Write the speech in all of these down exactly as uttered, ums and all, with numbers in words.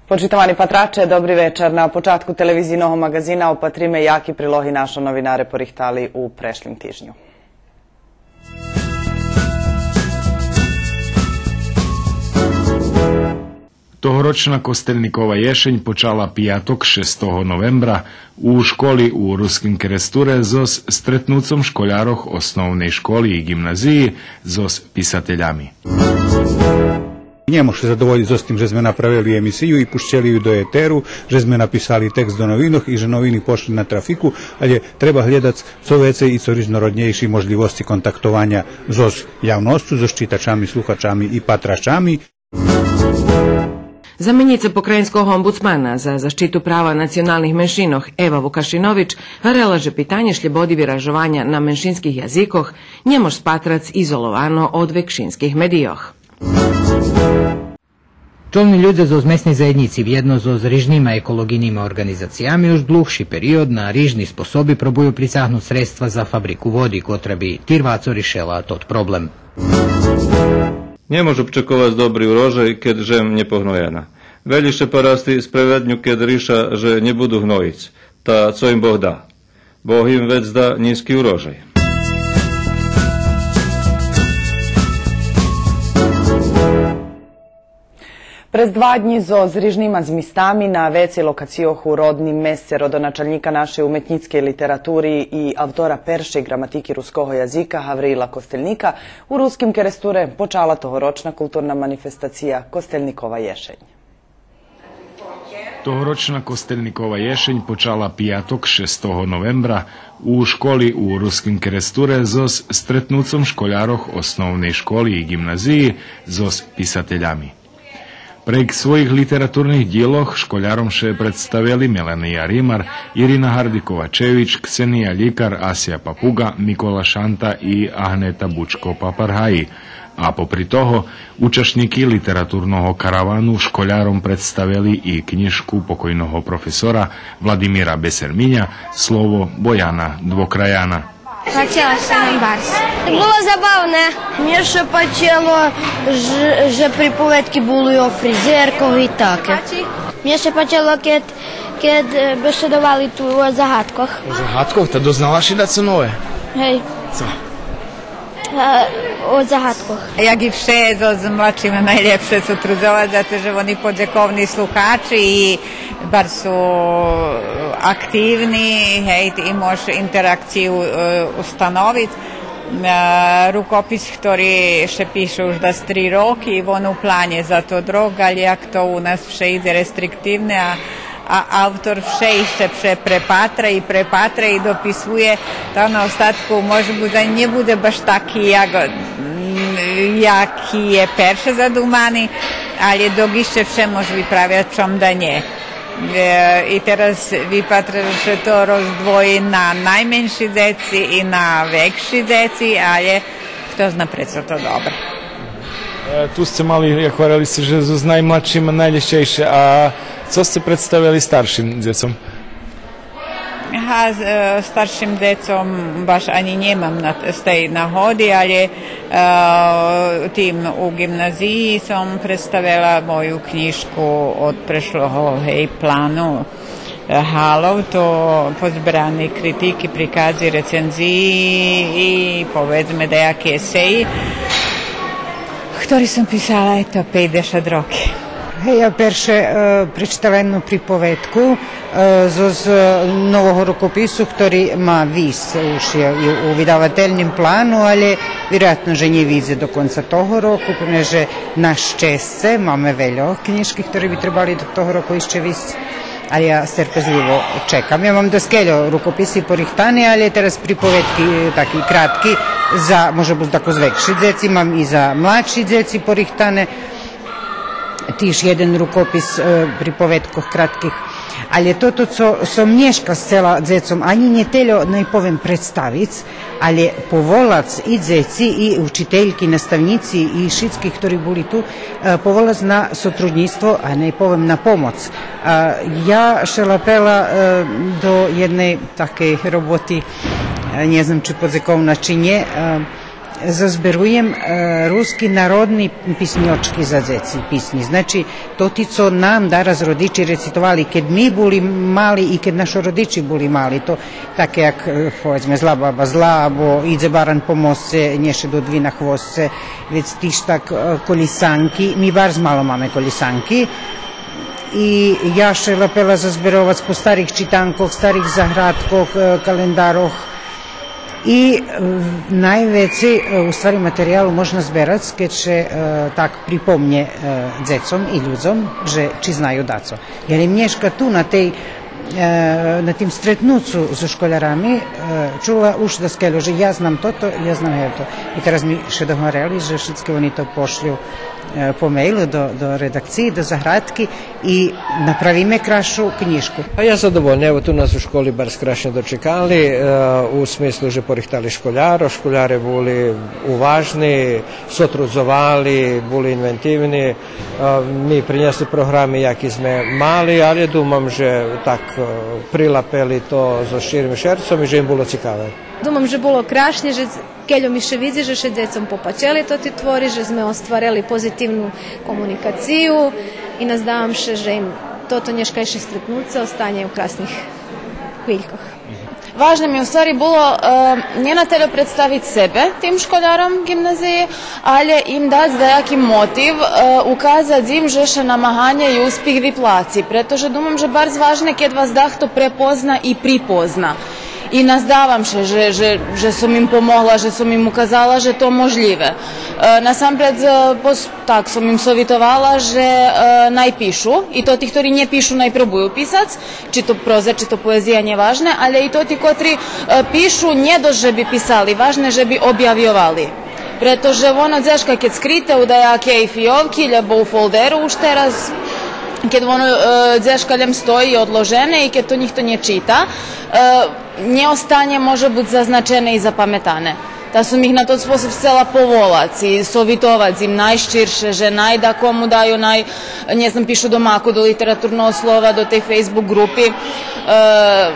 Почитовани патраче, добри вечар. На початку телевизийного маґазина опатриме яки прилоги нашо новинаре порихтали у прешлим тижню. Тогорочна Костельникова єшень почала пияток, шестого новембра, у школи у Руским Керестуре зоз стретнуцом школярох основней школи и ґимназиї зоз писателями. Нє мож ше задоволїц зоз тим же зме направели емисию и пущели ю до етеру, же зме написали текст до новинох и же новини пошли на трафику, алє треба глєдац цо вецей и цо рижнороднєйши можлївосци контактованя зоз явносцу, зоз читачами, слухачами и патрачами. Заменїца покраїнского омбудсмана за защиту права националних меншинох Ева Вукашинович гварела же питанє шлєбоди виражованя на меншинских язикох нє мож спатрац изоловано од векшинских медийох. Чолни людзе зоз месней заєднїци вєдно зоз рижнима еколоґийнима орґанизациями уж длугши период на рижни способи пробую прицагнуц средства за фабрику води, котра би тирвацо ришела тот проблем. Нє мож обчековац добри урожай, кед жем нє погноєна. Велї ше парасти спреведню, кед риша же нє буду гноїц. Та цо им Бог да? Бог им вец да нїзки урожай. През два днї зоз рижнима змистами на вецей локацийох у родним месце родоначалнїка нашей уметнїцкей литератури и автора першей ґраматики руского язика Гавриїла Костельника у Руским Керестуре почала тогорочна културна манифестация Костельникова єшень. Тогорочна Костельникова єшень почала пияток, шестого новембра, у школи у Руским Керестуре зоз стретнуцом школярох основней школи и ґимназиї зоз писателями. Прейґ своїх литературних дїлох школяром ше представели Мелания Римар, Ирина Гарди-Ковачевич, Ксения Лїкар, Асия Папуґа, Микола Шанта и Аґнета Бучко-Папарґаї. А попри того, учашнїки литературного каравану школяром представели и кнїжку покойного професора Владимира Бесерминя Слово Бояна Двокраяна. Пачело ше нам барз. Було забавне. Мнє ше пачело же, же приповедки були о фризеркох и таке. Мнє ше пачело кед, кед, е, бешедовали ту о загадкох. О загадкох? Та дознала ши дацо нове? Гей. Цо? Е, о загадкох. Як и вше, зоз, зоз младшима найлєпше сотрудзовац, зато же вони подзековни слухачи и барз су активни, гей, и мож интеракцию, е, установиц. Е, рукопис хтори ше пише уж дас три роки, вон у планє за тот рок, алє як то у нас вше идзе рестриктивне, а а автор вше ище пре-, препатра и препатра и дописує, та на остатку може буц анї нє будзе баш таки як, м, яки є перше задумани, алє док ище вше мож виправяц, чом да нє. Е, и тераз випатра же то роздвоїц на найменши дзеци и на векши дзеци, алє хто зна пре цо то добре. Е, ту сце мали, як гварели сце, же з наймладшима найлєгчейше, а цо сце представели старшим дзецом? Ага, з, е, старшим дзецом баш анї нємам на, з тей нагоди, алє, е, тим у ґимназиї сом представела мою кнїжку од прешлого, гей, плану. Галов, то позберани критики, прикази, рецензиї и, поведзме, даяки есеї, хтори сом писала, ето, пейдзешат роки. Гей, я перше, е, пречитала єдну приповедку, е, зоз, з нового рукопису, хтори ма висц, уж є и у видавательним плану, алє вироятно же нє вийдзе до конца того року, понеже на щесце маме вельо кнїжки, хтори би требали до того року ище висц. Алє я стерпезлїво чекам. Я мам даскельо рукописи порихтани, алє тераз приповедки, е, таки кратки, за, може буц, дакус векши дзеци, мам и за младши дзеци порихтане. Тиж єден рукопис, е, приповедкох кратких. Алє тото цо сом нєшка сцела дзецом, анї нє тельо, най повем, представиц, алє поволац и дзеци, и учительки, наставнїци, и шицких хтори були ту, е, поволац на сотруднїцтво, а най повем на помоц. А я ше лапела, е, до єдней такей роботи, е, нє знам чи подзековна, чи нє, е, Зазберуєм, е, руски народни писньочки за дзеци, писнї. Значи, тоти цо нам дараз родичи рецитовали, кед ми були мали и кед нашо родичи були мали, то таке як, е, поведзме, Зла баба зла, або Идзе баран по мосце, нє шед у двина хвосце, вец тиж так, е, колїсанки. Ми барз мало маме колїсанки. И я ше лапела зазберовац по старих читанкох, старих заградкох, е, календарох. И, е, найвецей, е, у ствари, материялу можна зберац, кед ше, е, так припомнє, е, дзецом и людзом же чи знаю дацо. Jer им нєшка ту на тей, е, на тим стретнуцу зоз школярами, е, чула уж даскельо же я знам тото, я знам гевто. И тераз ми ше договорели же шицки они то пошлю, е, по мейлу до, до редакциї, до заградки и направиме красшу кнїжку. А я задовольни, ево, ту нас у школи барз крашнє дочекали, е, у смислу же порихтали школярох, школяре були уважни, сотрудзовали, були инвентивни. Е, ми принєсли програми яки зме мали, але думам же так, е, прилапели то зоз щирим шерцом и же им було цикаве. Думам же було крашнє, же кельо ми ше видзи же ше дзецом попачели тоти твори, же зме остварели позитивну комуникацию и наздавам ше же им тото нєшкайше стретнуце останє у красних хвилькох. Важне ми у ствари було, е, нє на тельо представиц себе тим школяром ґимназиї, але им дац даяки мотив, е, указац им же ше намаганє и успих виплаци, прето же думам же барз важне кед вас дахто препозна и припозна. И наздавам ше же, же, же сом им помогла, же сом им указала же то можлїве. Е, насампред, е, пос-, так сом им совитовала же, е, най пишу, и тоти хтори нє пишу, най пробую писац, чи то проза, чи то поезия, нє важне, але и тоти котри, е, пишу, нє досц же би писали, важне же би обявйовали. Прето же воно дзешка кед скрите у даякей фийовки, лєбо у фолдеру уж тераз, кед воно, е, дзешка лєм стої одложене и кед то нїхто нє чита, е, нє останє, може буц, зазначене и запаметане. Та сом их на тот способ сцела поволац и совитовац им найщирше, же най дакому даю, най, нє знам, пишу до Маку, до Литературного слова, до тей Facebook ґрупи, е,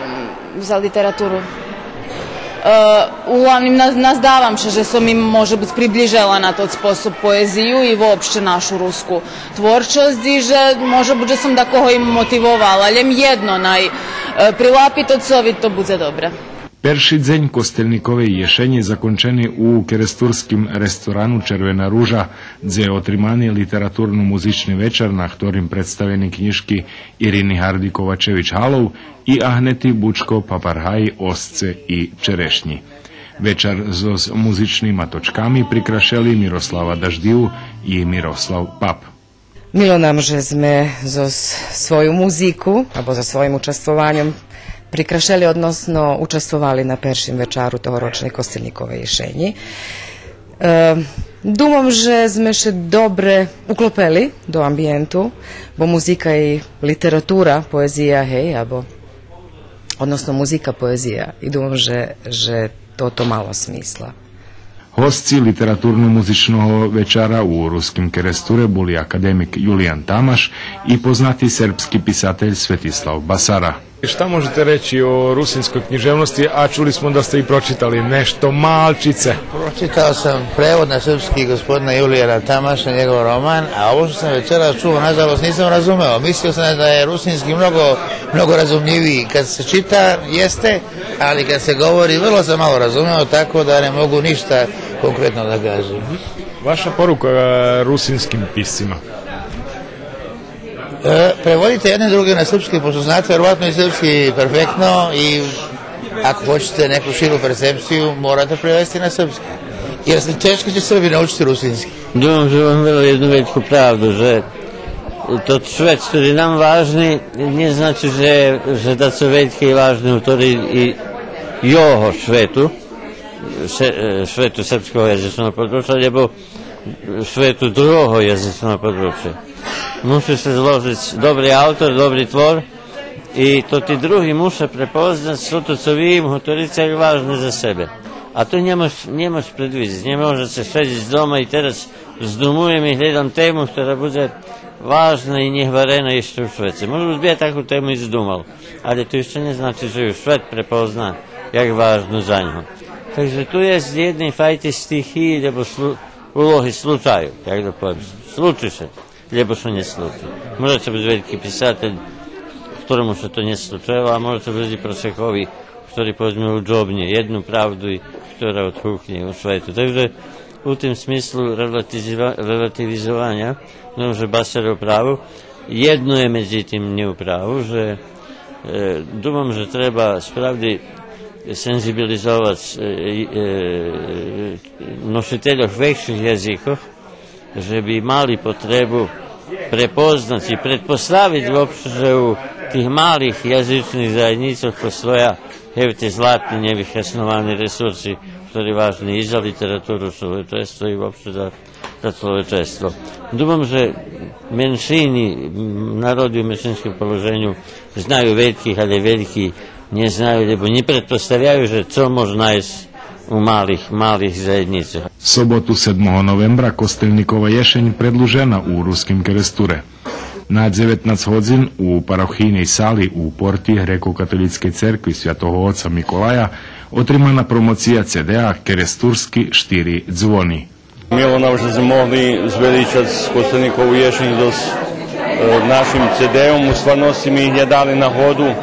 за литературу. Е, углавним, наз-, наздавам ше же сом им, може буц, приближела на тот способ поезию и вообще нашу руску творчосц и же, може буц, же сом дакого и мотивовала, лєм єдно най, е, прилапи тот совит, то будзе добре. Перши дзень Костельниковей єшенї закончени у керестурским ресторану Червена ружа, дзе отримани литературно-музични вечар, на хторим представени кнїжки Ирини Гарди Ковачевич-Галов и Аґнети Бучко Папаргаї, осце и черешнї. Вечар зоз музичнима точками прикрашели Мирослава Даждию и Мирослав Пап. Мило нам же зме зоз свою музику, або зоз своїм участвованьом прикрашели, односно участвовали на першим вечару тогорочней Костельниковей єшенї. Е, думам же зме ше добре уклопели до амбиєнту, бо музика и литература, поезия, гей, або, односно музика, поезия. И думам же, же тото мало смисла. Госци литературно-музичного вечара у Руским Керестуре були академик Юлиян Тамаш и познати сербски писатель Светислав Басара. Šta možete reći o rusinskoj književnosti, a čuli smo da ste i pročitali nešto malčice? Pročitao sam prevod na srpski gospodina Julijana Tamaša, njegov roman, a ovo što sam večeras čuo, nažalost, nisam razumeo. Mislio sam da je rusinski mnogo, mnogo razumljiviji. Kad se čita, jeste, ali kad se govori, vrlo sam malo razumeo, tako da ne mogu ništa konkretno da kažem. Vaša poruka, e, rusinskim piscima? E, prevodite jedne druge na srpski, pošto znate verovatno i srpski perfektno i ako hoćete neku širu percepciju, morate prevesti na srpski. Jer se, teško će Srbi naučiti rusinski. Думам же вам велел єдну вельку правду, же тот швет хтори нам важни, нє значи же, же дацо вельке и важне у хтори и його швету, се-, е, швету сербского язичного подручя, лєбо швету другого язичного подручя. Муши ше зложиц добри автор, добри твор, и тоти други муша препознац тото цо ви им гуторице як важне за себе. А то нє мож, нє мож предвидзиц, нє можеце шедзиц дома и тераз здумуєм и глєдам тему хтора будзе важна и нєгварена ище у швеце. Може буц би я таку тему и здумал, але то ище нє значи же ю швет препозна як важну за нього. Так же ту єст єдней файти стихиї, лєбо слу-, улоги случаю, як да повем, случи ше, лєбо ше нє случи. Може ше буц вельки писатель, хторому ше то нє случело, а може ше буц и просекови, хтори, поведзме, уджобнє єдну правду, хтора одгукнє у свету. Так же у тим смислу релатизива-, релативизованя, думам же Басаров право, єдно є медзитим нє у праву, же, е, думам же треба справди сензибилизовац, е, е, носительох векших язикох, же би мали потребу препознац и предпоставиц вообще же у тих малих язичних заєднїцох постоя, гевте, златни нєвихасновани ресурси, хтори важни и за литературу, словечество и вообще за за словечество. Думам же меншини, м, народи у меншинским положеню знаю вельких, але вельки нє знаю, лєбо нє предпоставяю же цо мож найсц у малих, малих заєднїцох. Соботу, седмого новембра, Костельникова єшень предлужена у Руским Керестуре. На дзеветнац годзин у парохийней сали у порти Грекокатолїцкей церкви Святого Оца Миколая отримана промоция цедеа Керестурски штири дзвони. Мило нам же зме могли звеличац Костельникову єшень зоз, е, нашим цедеом. У стварносци ми глєдали нагоду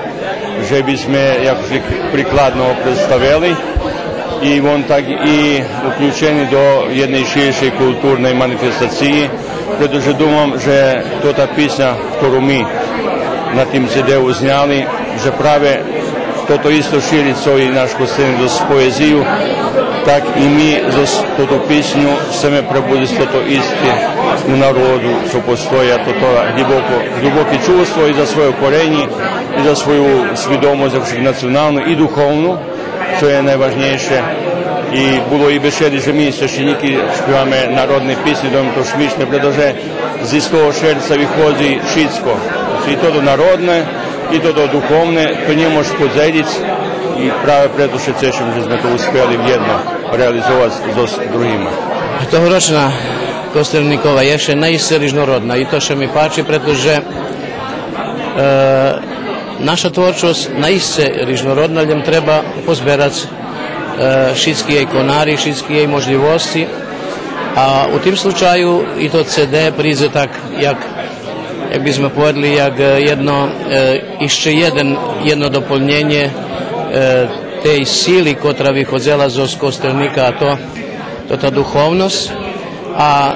же би зме якошик прикладно представели. И вон так и уключени до єдней ширшей културней манифестациї, прето же думам же тота писня, хтору ми на тим цедеу зняли, же праве тото исто шири цо и наш Костельник зоз поезию, так и ми зоз тоту писню сцеме пребудзиц тото исте у народу, цо постоя, тото глїбоко, глїбоке чувство и за свойо коренї, и за свою свидомосц, як националну и духовну, цо є найважнєйше. И було и бешеди же ми, священїки, шпиваме народни писни, думам то шмишне, прето же з истого шерца виходзи шицко. И тото народне, и тото духовне, то нє мож подзелїц, и праве прето ше цешим же зме то успели вєдно реализовац зоз другима. Тогорочна Костельникова єшень наисце рижнородна и то ше ми пачи, прето же, е, наша творчосц наисце рижнородна, лєм треба позберац, е, шицки єй конари, шицки єй можлївосци. А у тим случаю и тот цеде придзе так, як, як би зме поведли, як, е, єдно, е, ище єден, єдно дополнєнє, е, тей сили котра виходзела зоз Костельника, а то, то та духовносц. А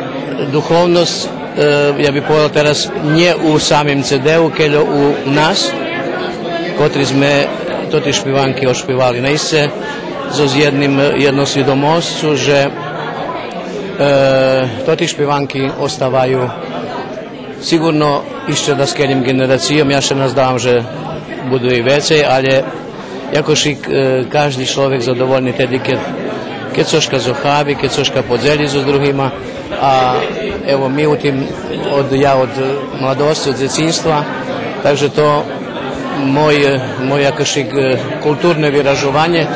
духовносц, е, я би поведол тераз, нє у самим цедеу, кельо у нас, котри зме тоти шпиванки ошпивали. Наисце зоз єдним, єднов свидомосцу же, е, тоти шпиванки оставаю сиґурно ище даскелїм ґенерацийом. Я ше наздавам же буду и вецей, але якошик, е, кажди чловек задовольни теди кед, кед цошка зохаби, кед цошка подзелї зоз другима. А ево, ми у тим, од, я од младосци, од дзецинства, так же то мой, е, мой якошик, е, културне виражованє.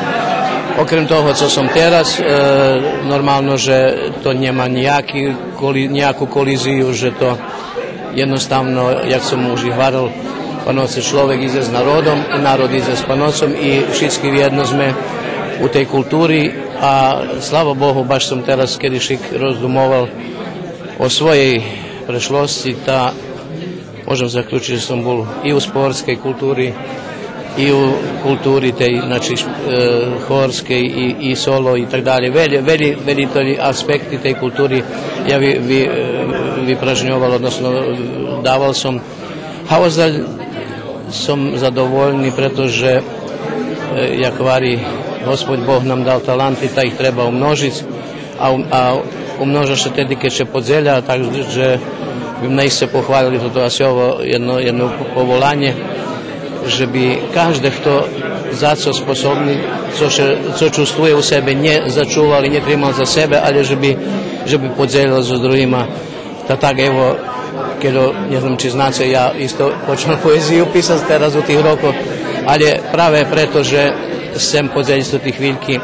Окрем того цо сом тераз, е, нормално же то нєма нїяки коли-, нїяку колизию, же то єдноставно, як сом уж и гварел, паноце, чловек идзе з народом, и народ идзе з паноцом, и шицки вєдно зме у тей култури. А слава Богу, баш сом тераз кедишик роздумовал о своєй прешлосци, та можем заключиц же сом бул и у спортскей култури, и у култури тей, значи, е, хорскей, и, и соло, и так далєй. Велї, велї, велї тоти аспекти тей култури я ви-, ви-, е, випражньовал, односно, е, давал сом. А оздаль сом задовольни, прето же, е, як гвари, Господь Бог нам дал таланти, та их треба умножиц. А у-, а умножа ше теди кед ше подзеля, так же би ме наисце похвалили тото, а сьово єдно, єдно поволанє, же би кажде хто за цо способни, цо ше, цо чувствує у себе, нє зачувал и нє тримал за себе, але же би, же би подзелїл зоз другима. Та так, ево, кельо, нє знам чи знаце, я исто почал поезию писац тераз у тих рокох, але праве прето же сцем подзелїц тоти хвильки,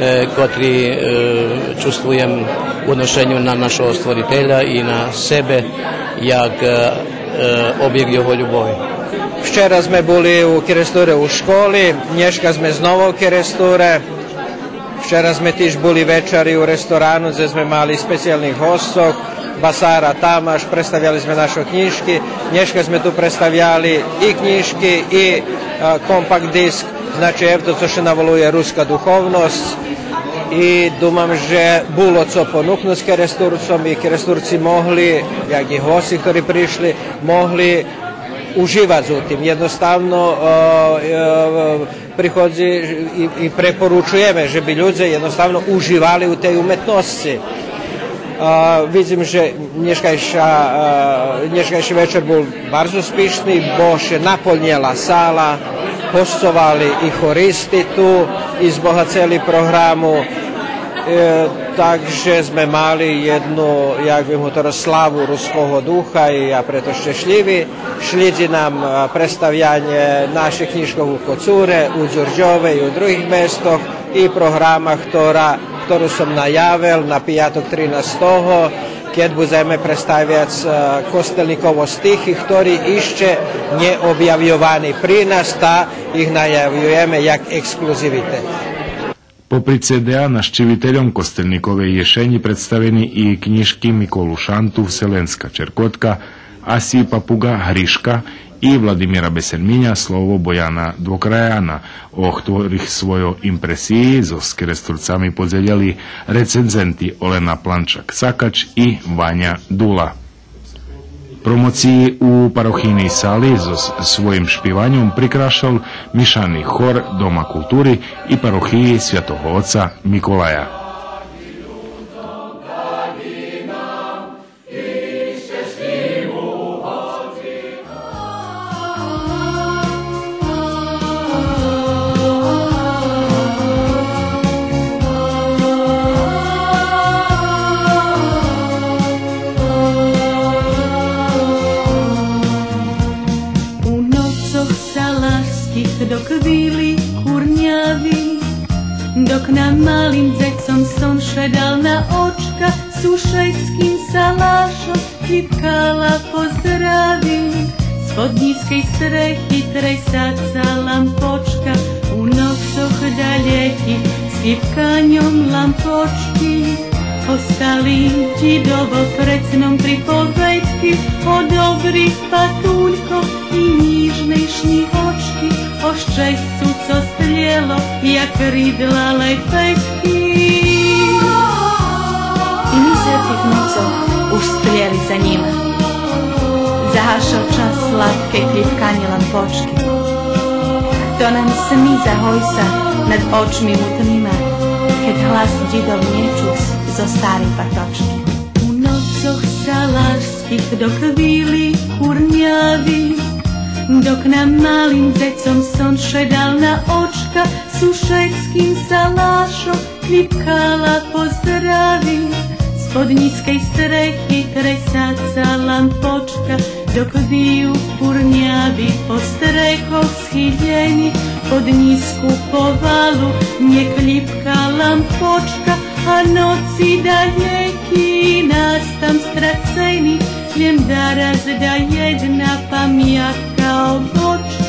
е, котри, е, чувствуєм у одношеню на нашого Створителя и на себе, як, е, е, обєкт його любови. Вчера зме були у Керестуре у школи, нєшка зме знова у Керестуре. Вчера зме тиж були вечари у ресторану, дзе зме мали специялних госцох, Басара Тамаш, представяли зме нашо кнїжки. Нєшка зме ту представяли и кнїжки, и, е, компакт диск. Значи, ето цо ше наволує руска духовносц. И думам же було цо понукнуц Керестурцом и Керестурци могли, як и госци хтори пришли, могли уживац у тим. Єдноставно, е, е, приходзи и, и препоручуєме же би людзе єдноставно уживали у тей уметносци. А, видзим же нєшкайша, а, нєшкайши вечер бул барз успишни, бо ше наполнєла сала, госцовали и хористи ту, и збогацели програму. Е, так же зме мали єдну, як бим говорел, славу руского духа и я прето щешлїви. Шлїдзи нам, е, представянє наших кнїжкох у Коцуре, у Дюрдьове и у других местох и програма хтора, хтору сом наявел на пияток тринастого, кед будземе представяц, е, Костельниково стихи, хтори ище нє обявйовани при нас, та их наявюєме як ексклузивитет. Попри це деа, нащивительом Костельниковей єшенї представени и кнїжки Миколу Шанту Вселенска черкотка, Асї Папуґа Гришка и Владимира Бесерминя Слово Бояна Двокраяна, о хторих свойо импресиї зоз Керестурцами подзелєли рецензенти Олена Планчак-Сакач и Ваня Дула. Промоциї у парохийней сали зоз своїм шпиваньом прикрашел мишани хор Дома култури и парохиї Святого Оца Миколая. У ноцох салашских док вили курняви, док нам малим дзецом сон шедал на очка, сушедским салашом клїпкала поздрави. Спод нїзкей стрехи тресаца лампочка, у ноцох далєких з клїпканьом лампочки остали дїдово пред сном приповедки о добрих патулькох и нїжней шнїгочки, о щесцу, цо стлєло, як ридла лепетки. И ми сред тих ноцох уж стлєли за нїма. Загашал час слабке клїпканє лампочки. То нам сни загойса над очми мутнима, кед глас дїдов нє чуц зоз старей паточки. У ноцох салаш ских док вили курняви, док нам малим дзецом сон шедал на очка, сушедским салашом клїпкала поздрави. Спод нїзкей стрехи тресаца лампочка, док вию курняви по стрехох схилєни, под нїзку повалу нє клїпка лампочка, а ноци далєки нас там страцени, лєм дараз да єдна памятка обочка.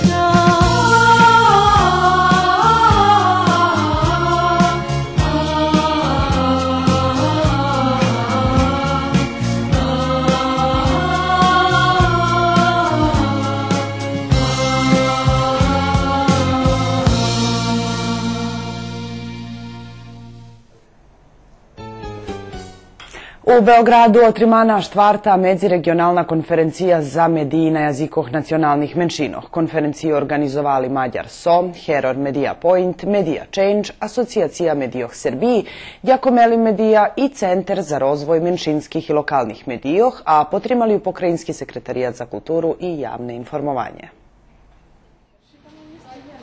У Беоґраду отримана штварта медзирегионална конференция за медиї на язикох националних меншинох. Конференцию орґанизовали Мадяр Со, Heror Media Point, Media Change, Асоцияция медийох Сербиї, Дякомели медия и Центер за розвой меншинских и локалних медийох, а потримали ю Покраїнски секретарият за културу и явне информованє.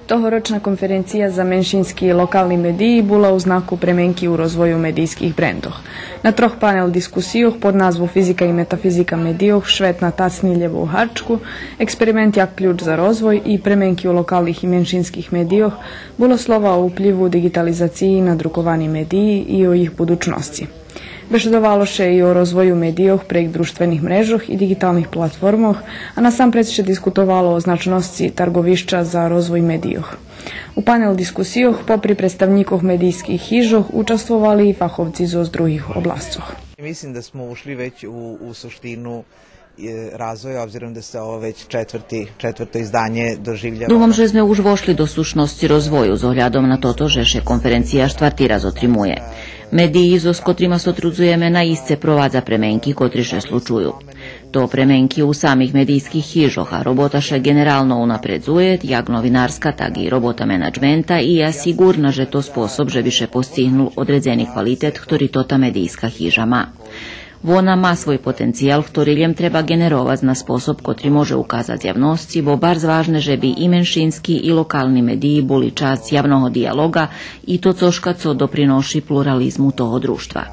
Тогорочна конференция за меншински и локални медиї була у знаку пременки у розвою медийских брендох. На трох панел дискусийох под назву Физика и метафизика медийох, швет на тацни лєбо у гачку, Експеримент як ключ за розвой и пременки у локалних и меншинских медийох було слова о упливу диґитализациї на друковани медиї и о їх будучносци. Бешедовало ше и о розвою медийох прейґ дружтвених мрежох и диґиталних платформох, а насампредз ше дискутовало о значносци тарґовища за розвой медийох. У панел дискусийох попри представнїкох медийских хижох участвовали и фаховци зоз других обласцох. Mislim da smo ušli već u, u suštinu, e, razvoja, obzirom da se ovo već četvrti, četvrto izdanje doživljava. Думам же зме уж вошли до сущносци розвою з оглядом на тото же ше конференция штварти раз отримує. Медиї зоз котрима сотрудзуєме наисце провадза пременки котри ше случую. То пременки у самих медийских хижох, а робота ше ґенерално унапредзує, як новинарска, так и робота менаджмента, и я сиґурна же то способ же би ше постигнул одредзени квалитет хтори тота медийска хижа ма. Вона ма свой потенциял хтори лєм треба ґенеровац на способ котри може указац явносци, бо барз важне же би и меншински и локални медиї були часц явного диялоґа и то цошка цо доприноши плурализму того дружтва.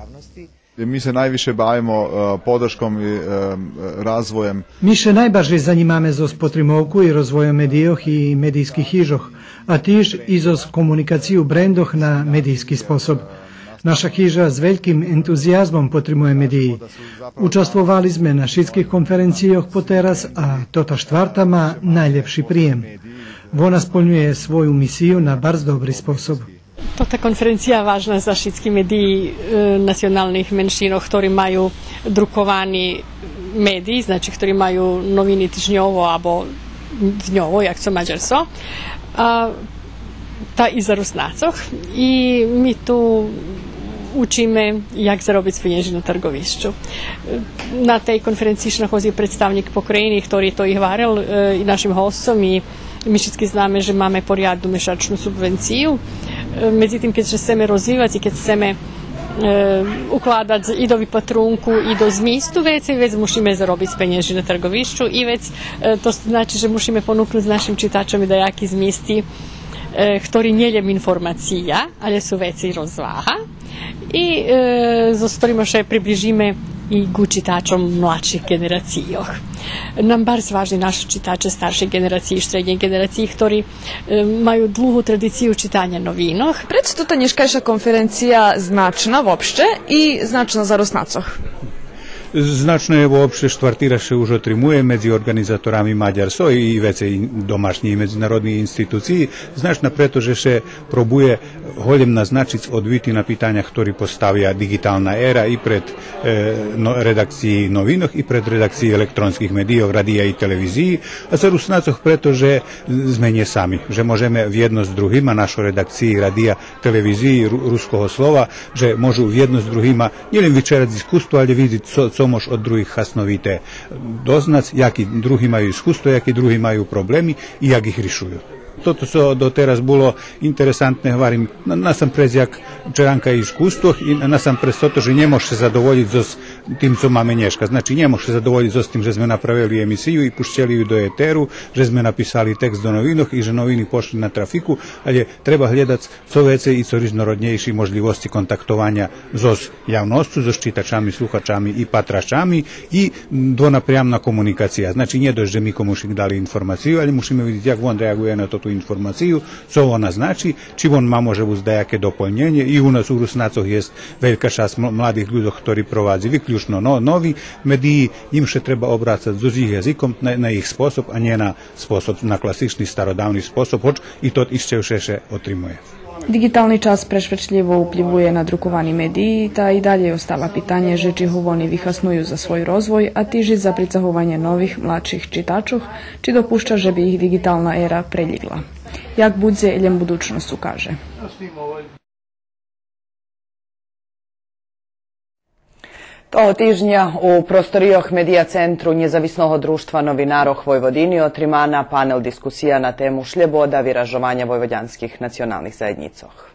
Mi se najviše bavimo, e, podrškom i, e, razvojem. Ми ше найбаржей занїмаме зоз потримовку и розвойом медийох и медийских хижох, а тиж и зоз комуникацию брендох на медийски способ. Наша хижа з вельким ентузиязмом потримує медиї. Участвовали зме на шицких конференцийох потераз, а тота штварта ма найлєпши приєм. Вона сполнює свою мисию на барз добри способ. Тота конференция важна за шицки медиї, е, националних меншинох, хтори маю друковани медиї, значи, хтори маю новини тижньово або дньово, як цо Мадярсо, а, та и за Руснацох. И ми ту учиме як заробиц пенєжи на тарґовищу. На тей конференциї ше находзи представнїк покраїни, хтори то и гварел, е, и нашим госцом, и Ми шицки знаме же маме порядну мешачну субвенцию. Е, медзитим, кед ше сцеме розвивац и кед сцеме, е, укладац и до випатрунку, и до змисту вецей, вец мушиме заробиц пенєжи на тарґовищу и вец, е, то значи же мушиме понукнуц нашим читачом и даяки змисти, е, хтори нє лєм информация, алє су вецей розвага. И, е, зоз хторима ше приближиме и ґу читачом младших ґенерацийох. Нам барз важни наши читаче старшей ґенерациї, штреднєй ґенерациї, хтори, е, маю длугу традицию читаня новинох. Прецо тота нєшкайша конференция значна вообще и значна за Руснацох? Значна є вообще, штварти раз ше уж отримує медзи орґанизаторами Мадярсо и вецей домашнї и медзинародни институциї. Значна прето же ше пробує голєм назначиц одвити на питаня хтори поставя диґитална ера и пред, е, но-, редакциї новинох и пред редакциї електронских медийох, радия и телевизиї, а за Руснацох прето же зме нє сами, же можеме вєдно з другима, нашо редакциї радия, телевизиї, Ру-, Руского слова, же можу вєдно з другима нєлєм вичерац искуство, алє видзиц цо, цо мож од других хасновите дознац, яки други маю искуство, яки други маю проблеми и як их ришую. Тото цо дотераз було интересантне, гварим, на-, насампредз як черанка искуствох и на-, насампредз тото же нє мож ше задоволїц зоз тим цо маме нєшка. Значи, нє мож ше задоволїц зоз тим же зме направели емисию и пущели ю до етеру, же зме написали текст до новинох и же новини пошли на трафику, алє треба глєдац цо вецей и цо ризнороднєйши можлївосци контактованя зоз явносцу, зоз читачами, слухачами и патрачами и двонапрямна комуникация. Значи, нє досц же ми комусь дали информацию, алє мушиме видзиц як вон реаґує на тоту информацию, цо вона значи, чи вон ма може буц даяке дополнєнє. И у нас у Руснацох єст велька часц м-, младих людзох, хтори провадзи виключно но-, нови медиї, им ше треба обрацац зоз їх язиком на, на їх способ, а нє на способ, на класични стародавни способ, гоч и тот ище вше ше отримує. Диґитални час прешвечлїво уплївує на друковани медиї, та и далєй остава питанє же чи гу вони вихасную за свой розвой, а тиж и за прицагованє нових, младших читачох, чи допуща же би их диґитална ера прелїґла. Як будзе, лєм будучносц укаже. Того тижня у просторийох Медия центру Нєзависного дружтва новинарох Войводини отримана панел дискусия на тему Шлєбода виражованя войводянских националних заєднїцох.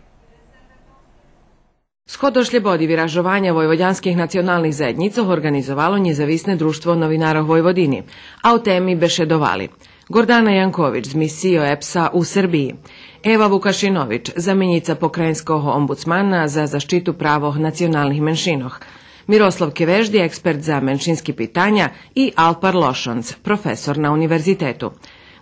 Сход о шлєбоди виражованя войводянских националних заєднїцох орґанизовало Нєзависне дружтво новинарох Войводини, а о теми бешедовали Гордана Янкович з мисиї ЕПС-а у Сербиї, Ева Вукашинович, заменїца покраїнского омбудсмана за защиту правох националних меншинох, Мирослав Кевежди, експерт за меншински питаня, и Алпар Лошонц, професор на универзитету.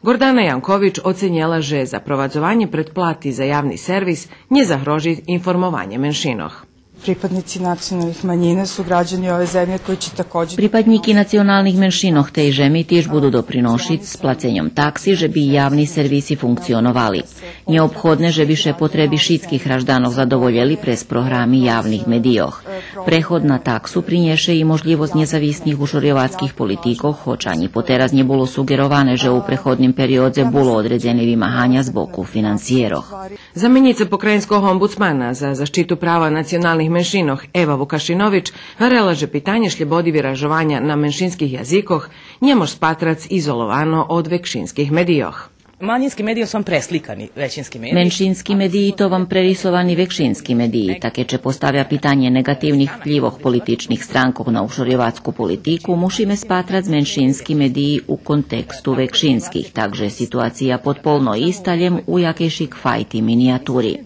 Гордана Янкович оценєла же запровадзованє предплати за явни сервис нє загрожи информованє меншинох. Pripadnici nacionalnih manjina su građani ove zemlje koji će takođe... Припаднїки националних меншинох тей жеми тиж буду доприношиц з плаценьом такси же би явни сервиси функционовали. Нєобходне же би ше потреби шицких гражданох задоволєли през програми явних медийох. Преход на таксу принєше и можлївосц нєзависних ушорйовацких политикох, хоч анї потераз нє було суґероване же у преходним периодзе було одредзени вимаганя з боку финансиєрох. Заменїца покраїнского омбудсмана за защиту права националних меншинох Ева Вукашинович гварела же питанє шлєбоди виражованя на меншинских язикох нє мож спатрац изоловано од векшинских медийох. Manjinski mediji su vam preslikani većinski mediji. Меншински медиї то вам прерисовани векшински медиї. Та кед ше поставя питанє неґативних вплївох политичних странкох на ушорйовацку политику, мушиме спатрац меншински медиї у контексту векшинских, так же ситуация подполно иста, лєм у якейшик файти миниятури.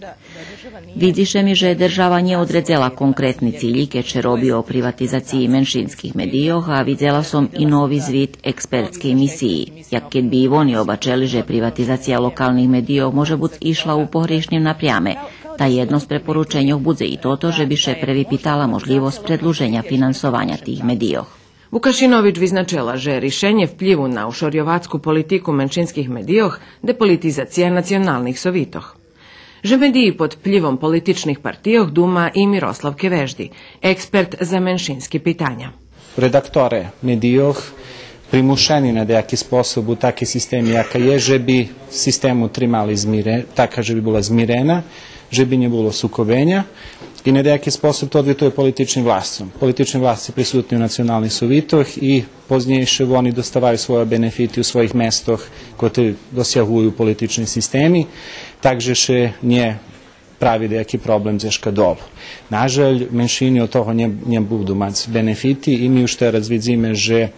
Видзи ше ми же держава нє одредзела конкретни цилї кед ше роби о приватизациї меншинских медийох, а видзела сом и нови звит експертскей мисиї. Як кед би и вони обачели же приватизация локалних медийох може буц ишла у погришним напряме, та єдно з препорученьох будзе и тото же би ше превипитала можлївосц предлуженя финансованя тих медийох. Вукашинович визначела же ришенє вплїву на ушорйовацку политику меншинских медийох деполитизация националних совитох. Же медиї под вплївом политичних партийох дума и Мирослав Кевежди, експерт за меншински питаня. Редакторе медийох примушени на даяки способ у такей системи яка є, же би систему тримали змире-, така же би була змирена, же би нє було сукобеня. И на даяки способ то одвитує политичним власцом. Политични власци присутни у националних совитох и познєйше вони доставаю свойо бенефити у своїх местох котри досягую политични системи, так же ше нє прави даяки проблем дзешка долу. Нажаль, меншини од того нє, нє буду мац бенефити и ми уж тераз видзиме же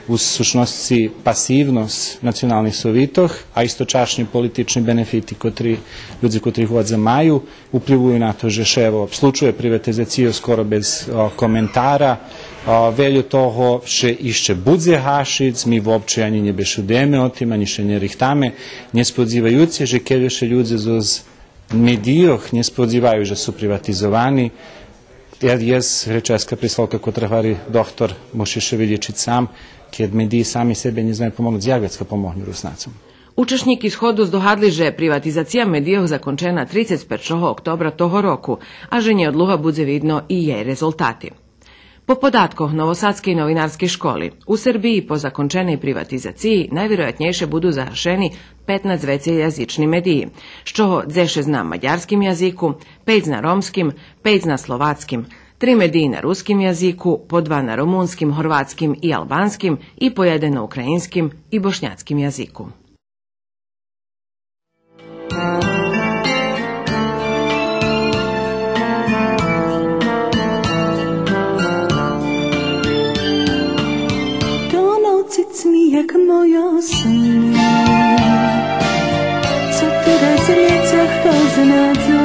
у сущносци пасивносц националних совитох, а источашнє политични бенефити котри людзе котри их водза маю, упливую на то же ше, ево, случує приватизацию скоро без, о, коментара. О, вельо того ше ище будзе гашиц, ми вообще анї нє бешедуєме о тим, анї ше нє рихтаме, нє сподзиваюци же кельо ше людзе зоз медийох нє сподзиваю же су приватизовани. Є, єст гречаска присловка котра гвари: доктор муши ше вилєчиц сам. Кед медиї сами себе нє знаю помогнуц, як вецка помогню Руснацом? Учашнїки сходу здогадли же приватизация медийох закончена трицец першого октобра того року, а же нєодлуга будзе видно и єй резултати. По податкох Новосадскей новинарскей школи, у Сербиї по законченей приватизациї найвироятнєйше буду загашени петнац вецейязични медиї, з чого дзешец на мадярским язику, пейц на ромским, пейц на словацким, три медиї на руским язику, по два на румунским, горватским и албанским и по єден на українским и бошняцким язику. Tonął cyc mi jak moja sen, co teraz w lecach to znadzą.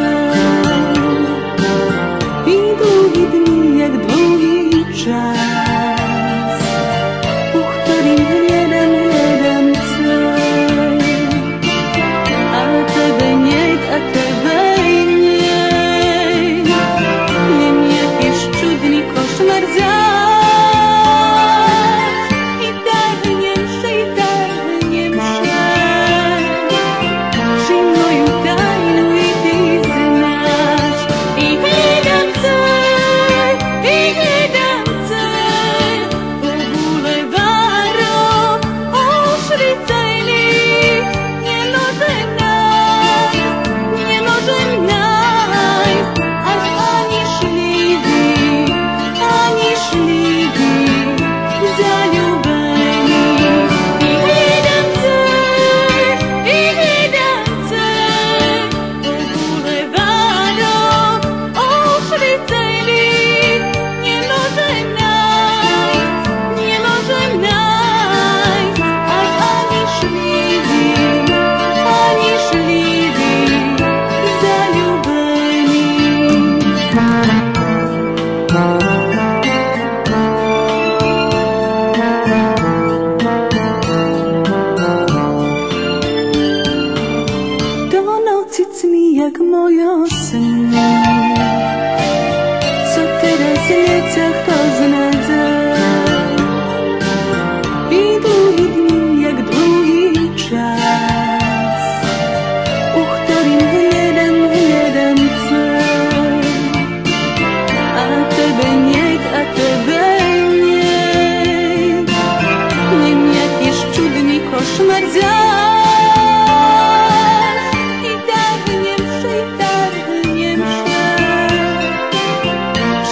I długi dni jak długi czas, po którym hledam, hledam cię. A tebe niy, a tebe niy. Jen jakiś czudny koszmar za. I tak nie mszej, i tak nie mszej. Czy moją tajnę i ty znasz? I hledam cię, i hledam cię. Po bulwarach oszryceni nie może najść, nie może najść, aż ani szlidi, ani szlidi zalubeni. I hledam cię, i hledam cię. Tonął cyc mi jak moja sen, Mađar, i targnem še, i targnem še,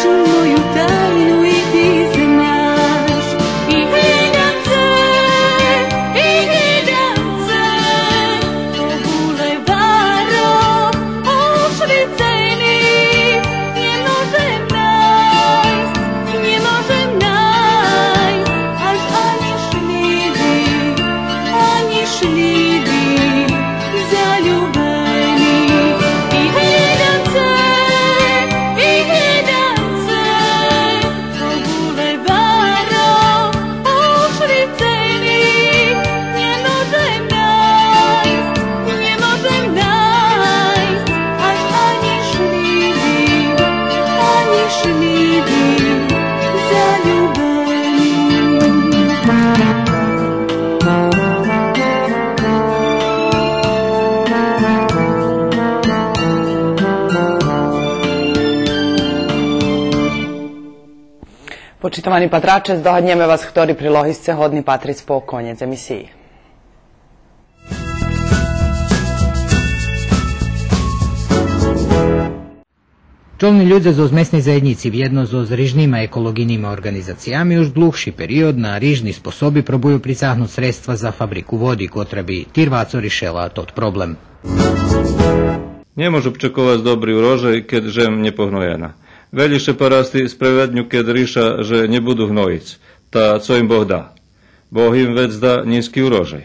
čuj moju tajnu i ti znaš. I gledam ce, i gledam ce, ko bulevaro ošviceni, nje možem najsc, nje možem najsc, aš ani šljivi, ani šljivi zaljubeni. I gledam ce, i gledam ce, ko bulevaro ošviceni, nje možem najsc, nje možem najsc, aš ani šljivi, ani šljivi zaljubeni. Почитовани патраче, здогаднєме вас хтори прилоги сце годни патриц по конєц емисиї. Чолни людзе зоз Месней заєднїци вєдно зоз рижнима еколоґийнима орґанизациями уж длугши период на рижни способи пробую прицагнуц средства за фабрику води, котра би тирвацо ришела тот проблем. Нє можу чековац добри урожай, кед жем нєпогноєна. Велї ше парасти спреведню, кед риша же нє буду гноїц, та цо им Бог да. Бог им вец да нїзки урожай.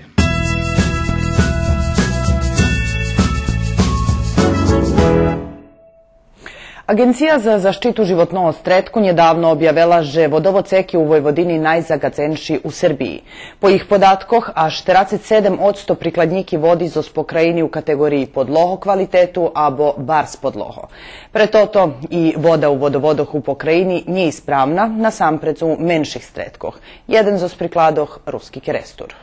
Аґенция за защиту животного стредку нєдавно обявела же водовоцеки у Войводини найзагадзенши у Сербиї. По їх податкох, аж терацец седем одсто прикладнїки води зоз покраїни у катеґориї подлого квалитету або барз подлого. Пре тото и вода у водоводох у покраїни нє исправна, насампредз у менших стредкох. Єден зоз прикладох Руски Керестур.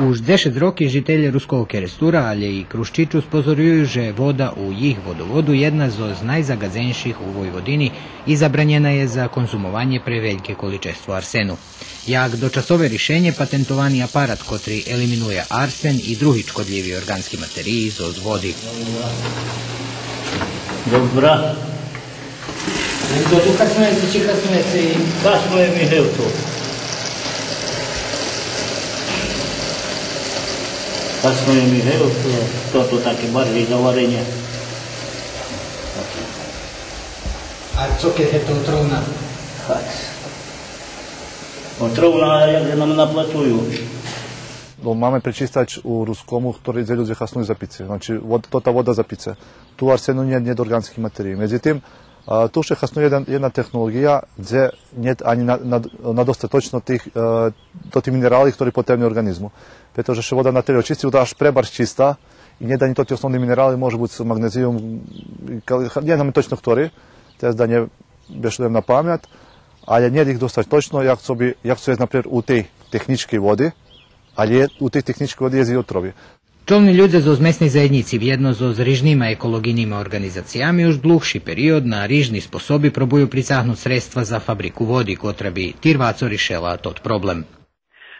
Уж дзешец роки жителє Руского Керестура, алє и Крущичу спозорюю же вода у їх водоводу єдна зоз найзагадзенших у Войводини и забранєна є за конзумованє пре вельке количество арсену. Як дочасове ришенє патентовани апарат котри елиминує арсен и други шкодлїви орґански материї зоз води. Добра. Ento tu kasnujece, či kasnujece i... Kasnuje mi hevto. Kasnuje mi hevto, to, to таке баржей за варенє. A co ked je to otrovna? Отровна, як же нам наплатую. Бо маме пречистач у Рускому, хтори дзе людзе хасную за пице. Значи, вод-, то та вода за пице. Ту арсену нєт, нєт орґанских материї. Медзитим, а, ту ше хаснує єдна, єдна технолоґия, дзе нєт анї на, на, на достаточно тих, е, тоти минерали, хтори потребни орґанизму. Прето же ше вода на терен очисти, вода аж пребарз чиста, и нєт анї тоти основни минерали, може буц маґнезиюм, кал-, ха-, нє знам точно хтори, тераз да нє бешедуєм на памят, алє нєт их достаточно, як цо би, як цо єст, например, у тей технїчкей води, алє у тей технїчкей води єст и отрови. Чолни людзе зоз Месней заєднїци вєдно зоз рижнима еколоґийнима орґанизациями уж длугши период на рижни способи пробую прицагнуц средства за фабрику води, котра би тирвацо ришела тот проблем.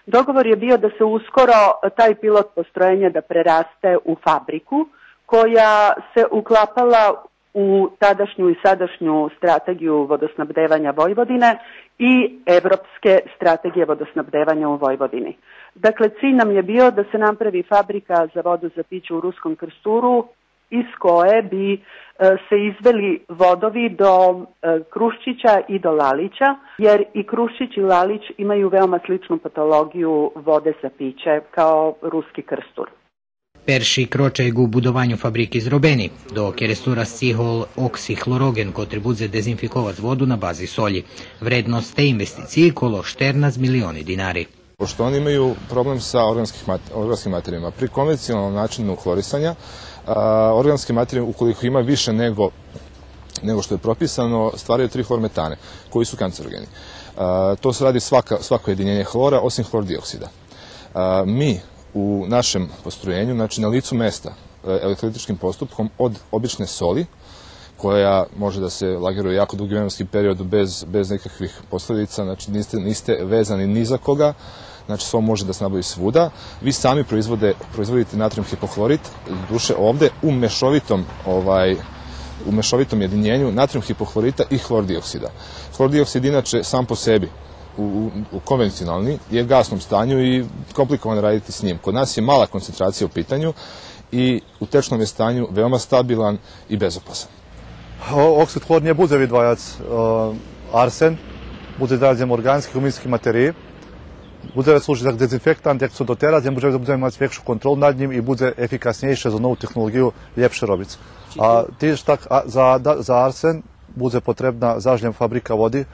Договор је био да се ускоро тај пилот постројење да прерасте у фабрику која се уклапала у тадашњу и садашњу стратегију водоснабдевања Војводине и Европске стратегије водоснабдевања у Војводини. Дакле, циљ нам је био да се направи фабрика за воду за пиће у Руском Крстуру, из које би, е, се извели водови до, е, Крушћића и до Лалића, јер и Крушћић и Лалић имају веома сличну патологију воде за пиће као Руски Крстур. Перши крочаї ґу будованю фабрики зробени. До Керестура сцигол оксихлороґен, котри будзе дезинфиковац воду на бази солї. Вредносц тей инвестициї коло штернац милиони динари. Pošto oni imaju problem sa organskih mat-, organskim materijama. Pri konvencionalnom načinu hlorisanja, a, organske materije, ukoliko ima više nego, nego što je propisano, stvaraju tri hlormetane, koji su kancerogeni. A, to se radi svaka, svako jedinjenje hlora, osim hlor dioksida. A, mi u našem postrojenju, znači na licu mesta, e, elektroličkim postupkom od obične soli, koja može da se lagiruje jako dugi vremenski period bez, bez nekakvih posledica, znači niste, niste vezani ni za koga, znači so može da se nabavi svuda. Vi sami proizvode, proizvodite natrijum hipohlorit, doduše ovde u mešovitom, ovaj, u mešovitom jedinjenju natrijum hipohlorita i hlor dioksida. Hlor dioksid inače sam po sebi u, u, u konvencionalni je u gasnom stanju i komplikovano raditi s njim. Kod nas je mala koncentracija u pitanju i u tečnom je stanju veoma stabilan i bezopasan. О-, оксид хлор нє будзе видваяц, е, арсен, будзе видваяц лєм орґански, гумински материї. Будзе служиц як дезинфектант, як цо дотераз, лєм будзе, будзе мац векшу контролу над нїм и будзе ефикаснєйше, зоз нову технолоґию лєпше робиц. А тиж так, а, за, да, за арсен будзе потребна заш лєм фабрика води.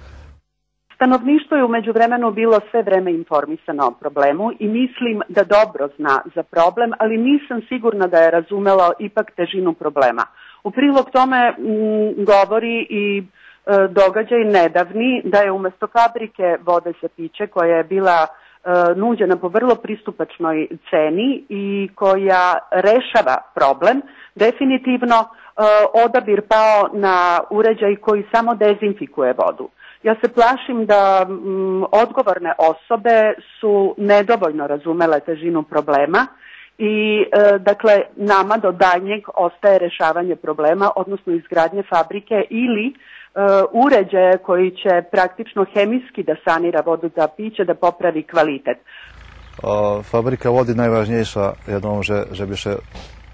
Stanovništvo je u međuvremenu bilo sve vreme informisano o problemu i mislim da dobro zna za problem, ali nisam sigurna da je razumelo ipak težinu problema. U prilog tome, mm, govori i, e, događaj nedavni da je umesto fabrike vode za piće koja je bila, e, nuđena po vrlo pristupačnoj ceni i koja rešava problem, definitivno, e, odabir pao na uređaj koji samo dezinfikuje vodu. Ja se plašim da, mm, odgovorne osobe su nedovoljno razumele težinu problema i, e, dakle, nama do daljnjeg ostaje rešavanje problema, odnosno izgradnje fabrike ili, e, uređaja koji će praktično hemijski da sanira vodu za piće, da popravi kvalitet. Е, фабрика води найважнєйша, я думам же, же би ше,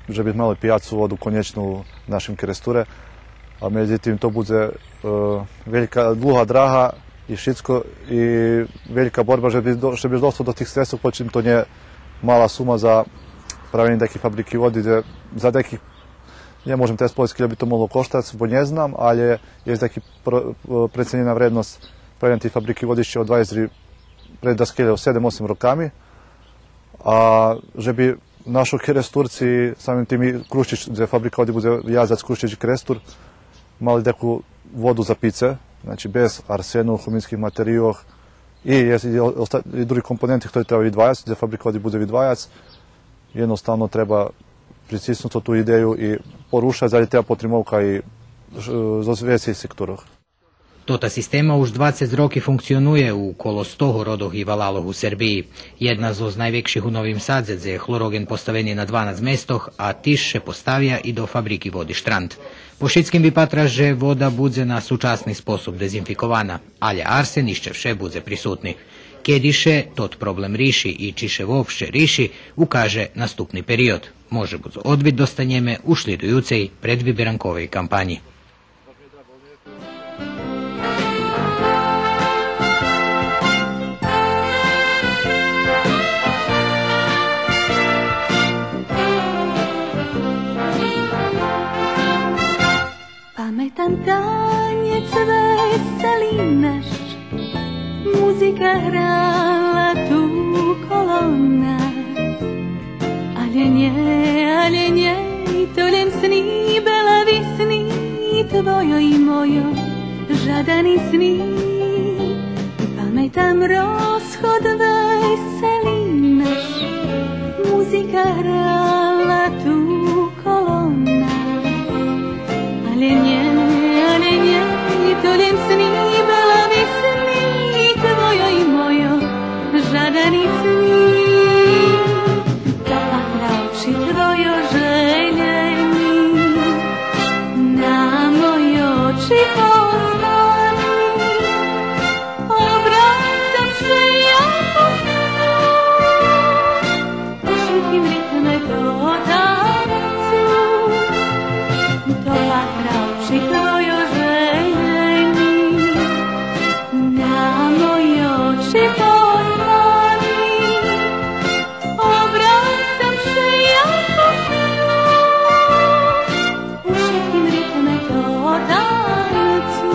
же би мали пияцу воду конєчну у нашим Керестуре. А медзитим то будзе, е, велька, длуга драга и шицко, и велька борба же би до-, же би дошло до тих средствох, почим то нє мала сума за правенє даяки фабрики води, дзе за даяки, нє можем тераз повесц кельо би то могло коштац, бо нє знам, алє єст даяки про-, е, преценєна вредносц правенє тих фабрики води ище од двацец три, пред дас кельо седем-осем роками. А же би нашо Керестурци, самим тим и Крущич, дзе фабрика води будзе вязац Крущич и Керестур, мали даяку воду за пице, значи без арсену, хуминских материйох и, и, и оста-, и други компоненти хтори треба видваяц, дзе фабрика води будзе видваяц, єдноставно треба прициснуц ту идею и порушац, алє треба потримовка и, е, зоз вецей секторох. Тота система уж двацец роки функционує у коло сто городох и валалох у Сербиї. Єдна зоз найвекших у Новим Садзе, дзе є хлороґен поставени на дванац местох, а тиж ше поставя и до фабрики води Штранд. По шицким випатра же вода будзе на сучасни способ дезинфикована, алє арсен ище вше будзе присутни. Кеди ше тот проблем риши и чи ше вообще риши, укаже наступни период. Може буц одвит достанєме у шлїдуюцей предвиберанковей кампанї. Pametam tanjec veseli naš, muzika hrala tu kolo nas. Ale nje, ale nje, to ljem sni, belavi sni, tvojo i mojo, žadani sni. Pametam rozhod veseli naš, muzika hrala tu kolo nas. Ale nje, ale nje, to ljem sni, belavi sni, tvojo i mojo, žadani sni. Dopatra oči tvojo željeni, na moje oči pospani. Obracam se ja po snu, u šukim ritme to tancu. Dopatra oči tvojo željeni, na moje oči pospani. Obracam se ja po snu, u šukim ritme to tancu.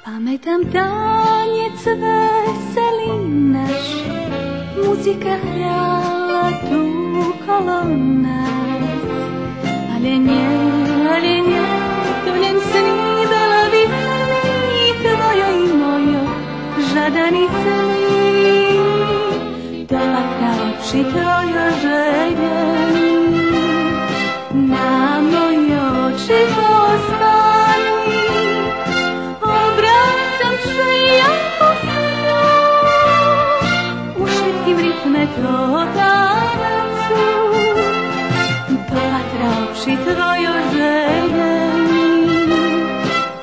Pametam tanjec veseli naš, muzika hrala tu kolo nas. Ale nje, ale nje, to ljem sni, belavi sni, tvojo i mojo, žadani sni. Dopatra oči tvojo željeni, na moje oči pospani. До танцу, до патра очи твойо зелени,